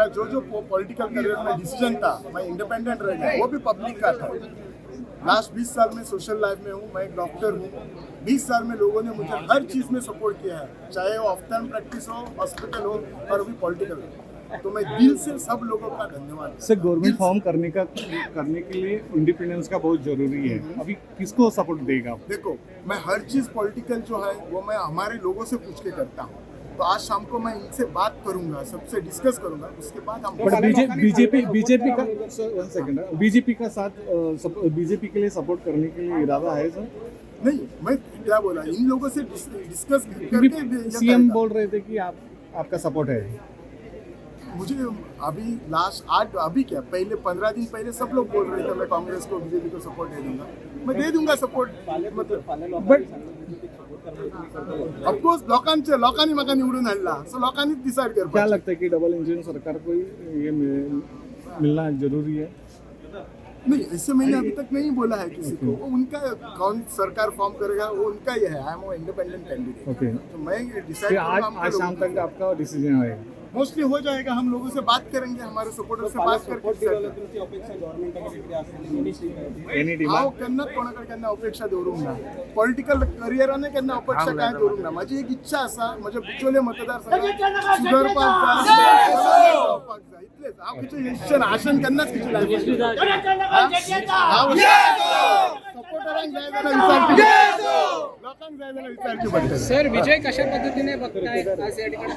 मेरा जो जो पॉलिटिकल करियर में डिसीजन था, मैं इंडिपेंडेंट रह गया, वो भी पब्लिक का था। लास्ट 20 साल में सोशल लाइफ में हूँ, मैं एक डॉक्टर हूँ। 20 साल में लोगों ने मुझे हर चीज़ में सपोर्ट किया है, चाहे वो ऑफ्थैल्म प्रैक्टिस हो, हॉस्पिटल हो और अभी पॉलिटिकल हो। तो मैं दिल से सब लोगों का धन्यवाद। सर, गवर्नमेंट फॉर्म करने के लिए इंडिपेंडेंस का बहुत जरूरी है। अभी किसको सपोर्ट देगा आप? देखो, मैं हर चीज़ पॉलिटिकल जो है, वो मैं हमारे लोगों से पूछ के करता हूँ। तो आज शाम को मैं इनसे बात करूंगा, सबसे डिस्कस करूंगा, उसके बाद हम बट बीजेपी बीजेपी का, सर, वन सेकंड, बीजेपी का साथ, बीजेपी के लिए सपोर्ट करने के लिए इरादा है सर? नहीं, मैं क्या बोला, इन लोगों से डिस्कस करके ये सीएम करेगा। बोल रहे थे कि आप आपका सपोर्ट है। मुझे अभी लास्ट आठ, अभी क्या, पहले 15 दिन पहले सब लोग बोल रहे थे, मैं कांग्रेस को, बीजेपी को सपोर्ट दे दूंगा, मैं दे दूंगा सपोर्ट, मतलब बट ऑफकोर्स लोकांचे, लोकांनी म्हाका निवडून हाडला, सो लोकांनीच डिसायड क्या करपाचें। लगता है कि डबल इंजन सरकार को ही ये मिलना जरूरी है? नहीं, ऐसे मैंने अभी तक नहीं बोला है किसी को। वो उनका, कौन सरकार फॉर्म करेगा वो उनका ही है। I am independent candidate. तो मैं डिसाइड फिर आज आज शाम तक आपका डिसीजन आएगा? मोस्टली हो जाएगा। हम लोगों से बात करेंगे, हमारे सपोर्टर से बात करके decide करेंगे। तुमची अपेक्षा गव्हर्नमेंटाकडे कितें आसतली, मिनिस्ट्री? एनी हांव डिमांड? केन्नाच कोणा कडेन केन्ना अपेक्षा दवरूंक ना। पॉलिटिकल करियरानूय केन्ना अपेक्षा कांय दवरूंक ना। म्हाजी एक इच्छा आसा, म्हज्या बिचोले मतदारसंघात सुदरपाक जाय, जावपाक जाय, इतलेच। हांव खंयचे इच्छेन, आशेन केन्नाच खंयची लायफ सपोर्टरांक जाय जाल्यार विचारची, लोकांक जाय जाल्यार विचारची पडटलें। सर, विजय कशा पद्धतीने बघताय आज या ठिकाणी?